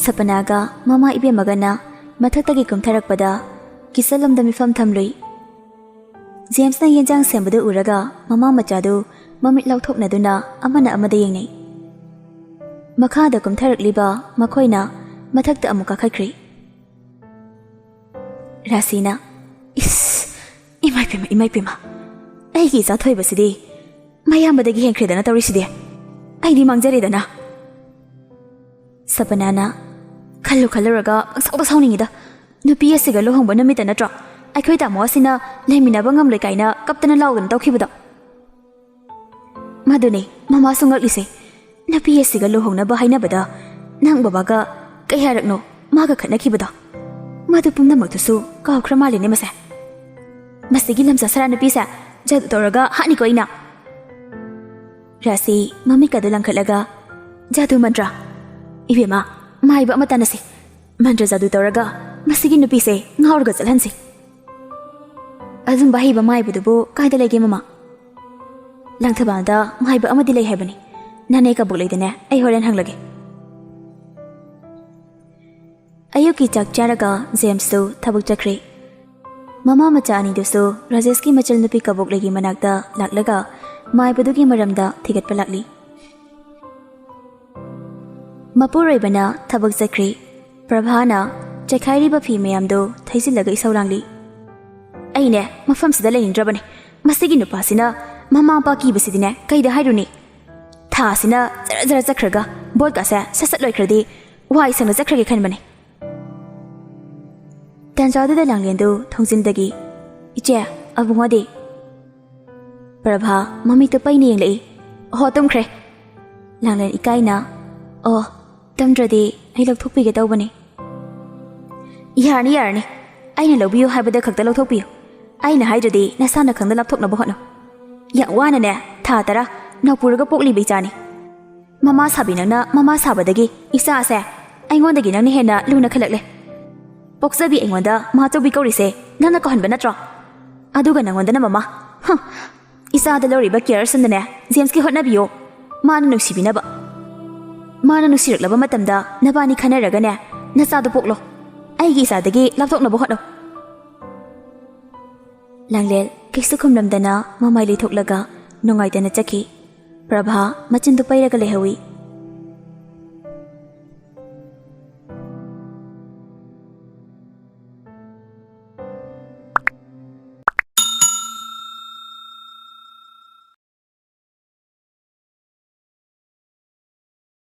ꯁꯄꯅꯥꯒ ꯃꯃꯥ ꯏꯕꯦꯝꯃꯒꯅ ꯃꯊꯛꯇꯒꯤ ꯀꯨꯝꯊꯔꯛꯄꯗ ꯀꯤꯆꯟ ꯂꯣꯝꯗ ꯃꯤꯐꯝ ꯊꯝꯂꯨꯏ꯫ ꯖꯦꯝꯁꯅ ꯌꯦꯟꯖꯥꯡ ꯁꯦꯝꯕꯗꯨ ꯎꯔꯒ ꯃꯃꯥ ꯃꯆꯥꯗꯨ ꯃꯃꯤꯠ ꯂꯥꯎꯊꯣꯛꯅꯗꯨꯅ ꯑꯃꯅ ꯑꯃꯗ ꯌꯦꯡꯅꯩ꯫ ꯃꯈꯥꯗ ꯀꯨꯝꯊꯔꯛꯂꯤꯕ ꯃꯈꯣꯏꯅ ꯃꯊꯛꯇ ꯑꯃꯨꯛ ꯀꯥꯈꯠꯈ꯭ꯔꯦ꯫ ꯔꯥꯁꯤꯅ, "ꯏꯁ, ꯏꯃꯥꯏ ꯄꯦꯝꯃ, ꯏꯃꯥꯏ ꯄꯦꯝꯃ, ꯑꯩꯒꯤ ꯏꯆꯥ ꯊꯣꯏꯕꯁꯤꯗꯤ ꯃꯌꯥꯝꯕꯗꯒꯤ ꯍꯦꯟꯈ꯭ꯔꯦꯗꯅ ꯇꯧꯔꯤꯁꯤꯗꯤ꯫ ꯑꯩꯗꯤ ꯃꯥꯡꯖꯔꯦꯗꯅ꯫" ꯁꯄꯅꯥꯅ, "ꯈꯜꯂꯨ ꯈꯜꯂꯨꯔꯒ ꯄꯪꯁꯥꯎꯗ ꯁꯥꯎꯅꯤꯡꯉꯤꯗ꯫ ꯅꯨꯄꯤ ꯑꯁꯤꯒ ꯂꯨꯍꯣꯡꯕ ꯅꯨꯃꯤꯠꯇ ꯅꯠꯇ꯭ꯔꯣ ꯑꯩꯈꯣꯏ ꯇꯥꯃꯣ ꯑꯁꯤꯅ ꯂꯩꯃꯤꯟꯅꯕ ꯉꯝꯂꯣꯏ ꯀꯥꯏꯅ ꯀꯞꯇꯅ ꯂꯥꯎꯗꯅ ꯇꯧꯈꯤꯕꯗꯣ?" ꯃꯗꯨꯅꯦ ꯃꯃꯥꯁꯨ ꯉꯛꯂꯤꯁꯦ꯫ ꯅꯨꯄꯤ ꯑꯁꯤꯒ ꯂꯨꯍꯣꯡꯅꯕ ꯍꯥꯏꯅꯕꯗ ꯅꯪ ꯕꯕꯥꯒ ꯀꯌꯥꯔꯛꯅꯣ ꯃꯥꯒ ꯈꯠꯅꯈꯤꯕꯗꯣ? ꯃꯗꯨ ꯄꯨꯝꯅꯃꯛꯇꯨꯁꯨ ꯀꯥꯎꯈ꯭ꯔ ꯃꯥꯜꯂꯦꯅꯦ ꯃꯁꯦ꯫ ꯃꯁꯤꯒꯤ ꯂꯝꯆꯠ ꯁꯔꯥ ꯅꯨꯄꯤꯁꯦ ꯖꯥꯗꯨ ꯇꯧꯔꯒ ꯍꯥꯠꯅꯤꯀꯣ ꯑꯩꯅ꯫ ꯔꯥꯁꯤ ꯃꯃꯤꯠꯀꯗꯨ ꯂꯪꯈꯠꯂꯒ, "ꯖꯥꯗꯨ ꯃꯟꯇ꯭ꯔ? ꯏꯕꯦꯝꯃ, ꯃꯥꯏꯕ ꯑꯃ ꯇꯥꯟꯅꯁꯤ꯫ ꯃꯟꯇ꯭ꯔ ꯖꯥꯗꯨ ꯇꯧꯔꯒ ꯃꯁꯤꯒꯤ ꯅꯨꯄꯤꯁꯦ ꯉꯥꯎꯔꯒ ꯆꯠꯍꯟꯁꯤ꯫" "ꯑꯗꯨꯝꯕ ꯍꯩꯕ ꯃꯥꯏꯕꯗꯨꯕꯨ ꯀꯥꯏꯗ ꯂꯩꯒꯦ, ꯃꯃꯥ?" "ꯂꯪꯊꯕꯥꯜꯗ ꯃꯥꯏꯕ ꯑꯃꯗꯤ ꯂꯩ ꯍꯥꯏꯕꯅꯤ꯫ ꯅꯅꯦ ꯀꯕꯣꯛ ꯂꯩꯗꯅꯦ, ꯑꯩ ꯍꯣꯔꯦꯟ ꯍꯪꯂꯒꯦ꯫" ꯑꯌꯨꯛꯀꯤ ꯆꯥꯛ ꯆꯥꯔꯒ ꯖꯦꯝꯁꯁꯨ ꯊꯕꯛ ꯆꯠꯈ꯭ꯔꯦ꯫ ꯃꯃꯥ ꯃꯆꯥ ꯑꯅꯤꯗꯨꯁꯨ ꯔꯥꯖꯦꯁꯀꯤ ꯃꯆꯜꯅꯨꯄꯤ ꯀꯕꯣꯛꯂꯩꯒꯤ ꯃꯅꯥꯛꯇ ꯂꯥꯛꯂꯒ ꯃꯥꯏꯕꯗꯨꯒꯤ ꯃꯔꯝꯗ ꯊꯤꯒꯠꯄ ꯂꯥꯛꯂꯤ꯫ ꯃꯄꯨꯔꯣꯏꯕꯅ ꯊꯕꯛ ꯆꯠꯈ꯭ꯔꯦ꯫ ꯄ꯭ꯔꯚꯥꯅ ꯆꯥꯏꯈꯥꯏꯔꯤꯕ ꯐꯤ ꯃꯌꯥꯝꯗꯨ ꯊꯩꯖꯤꯜꯂꯒ ꯏꯁꯧ ꯂꯥꯡꯂꯤ꯫ "ꯑꯩꯅꯦ ꯃꯐꯝꯁꯤꯗ ꯂꯩꯅꯤꯡꯗ꯭ꯔꯕꯅꯦ꯫ ꯃꯁꯤꯒꯤ ꯅꯨꯄꯥꯁꯤꯅ ꯃꯃꯥ ꯃꯄꯥ ꯀꯤꯕꯁꯤꯗꯤꯅꯦ ꯀꯩꯗ ꯍꯥꯏꯔꯨꯅꯤ? ꯊꯥꯁꯤꯅ ꯖꯔ ꯖꯔ ꯆꯠꯈ꯭ꯔꯒ ꯚꯣꯠꯀꯥꯁꯦ ꯁꯠ ꯁꯠ ꯂꯣꯏꯈ꯭ꯔꯗꯤ ꯋꯥꯏ ꯁꯪꯅ ꯆꯠꯈ꯭ꯔꯒꯦ ꯈꯟꯕꯅꯦ꯫" ꯇꯥꯟꯖꯥꯗꯨꯗ ꯂꯥꯡꯂꯦꯟꯗꯨ ꯊꯣꯡꯖꯤꯟꯗꯒꯤ, "ꯏꯆꯦ, ꯑꯕꯨꯡꯉꯣꯗꯤ?" ꯄ꯭ꯔꯚꯥ ꯃꯃꯤꯠꯇꯨ ꯄꯩꯅ ꯌꯦꯡꯂꯛꯏ꯫ "ꯑꯣꯍꯣ, ꯇꯨꯝꯈ꯭ꯔꯦ꯫" ꯂꯥꯡꯂꯦꯟ ꯏꯀꯥꯏꯅ, "ꯑꯣ, ꯇꯨꯝꯗ꯭ꯔꯗꯤ ꯑꯩ ꯂꯧꯊꯣꯛꯄꯤꯒꯦ ꯇꯧꯕꯅꯤ꯫" "ꯌꯥꯔꯅꯤ, ꯌꯥꯔꯅꯤ꯫ ꯑꯩꯅ ꯂꯧꯕꯤꯌꯨ ꯍꯥꯏꯕꯗ ꯈꯛꯇ ꯂꯧꯊꯣꯛꯄꯤꯌꯨ꯫ ꯑꯩꯅ ꯍꯥꯏꯗ꯭ꯔꯗꯤ ꯅꯁꯥꯅ ꯈꯪꯅ ꯂꯥꯞꯊꯣꯛꯅꯕ ꯍꯣꯠꯅꯧ꯫ ꯌꯥꯝ ꯋꯥꯅꯅꯦ ꯊꯥ ꯇꯔꯥ ꯅꯧꯄꯨꯔꯒ ꯄꯣꯛꯂꯤꯕ ꯏꯆꯥꯅꯤ꯫ ꯃꯃꯥ ꯁꯥꯕꯤ ꯅꯪꯅ ꯃꯃꯥ ꯁꯥꯕꯗꯒꯤ ꯏꯆꯥ ꯑꯁꯦ ꯑꯩꯉꯣꯟꯗꯒꯤ ꯅꯪꯅ ꯍꯦꯟꯅ ꯂꯨꯅ ꯈꯜꯂꯛꯂꯦ꯫ ꯄꯣꯛꯆꯕꯤ ꯑꯩꯉꯣꯟꯗ ꯃꯥꯆꯧꯕꯤ ꯀꯧꯔꯤꯁꯦ ꯅꯪꯅ ꯀꯧꯍꯟꯕ ꯅꯠꯇ꯭ꯔꯣ? ꯑꯗꯨꯒ ꯅꯪꯉꯣꯟꯗꯅ ꯃꯃꯥ꯫ ꯍꯨꯝ꯫ ꯏꯆꯥꯗ ꯂꯧꯔꯤꯕ ꯀꯤꯌꯔꯁꯤꯡꯗꯅꯦ ꯖꯦꯝꯁꯀꯤ ꯍꯣꯠꯅꯕꯤꯌꯣ꯫ ꯃꯥꯅ ꯅꯨꯡꯁꯤꯕꯤꯅꯕ꯫ ꯃꯥꯅ ꯅꯨꯡꯁꯤꯔꯛꯂꯕ ꯃꯇꯝꯗ ꯅꯕꯥꯅꯤ ꯈꯟꯅꯔꯒꯅꯦ ꯅꯆꯥꯗꯣ ꯄꯣꯛꯂꯣ꯫ ꯑꯩꯒꯤ ꯏꯆꯥꯗꯒꯤ ꯂꯥꯞꯊꯣꯛꯅꯕ ꯍꯣꯠꯅꯧ꯫" ꯂꯥꯡꯂꯦꯜ ꯀꯩꯁꯨ ꯈꯨꯝꯂꯝꯗꯅ ꯃꯃꯥꯏ ꯂꯩꯊꯣꯛꯂꯒ ꯅꯨꯡꯉꯥꯏꯇꯅ ꯆꯠꯈꯤ꯫ ꯄ꯭ꯔꯚꯥ ꯃꯆꯤꯟꯗꯨ ꯄꯩꯔꯒ ꯂꯩꯍꯧꯏ꯫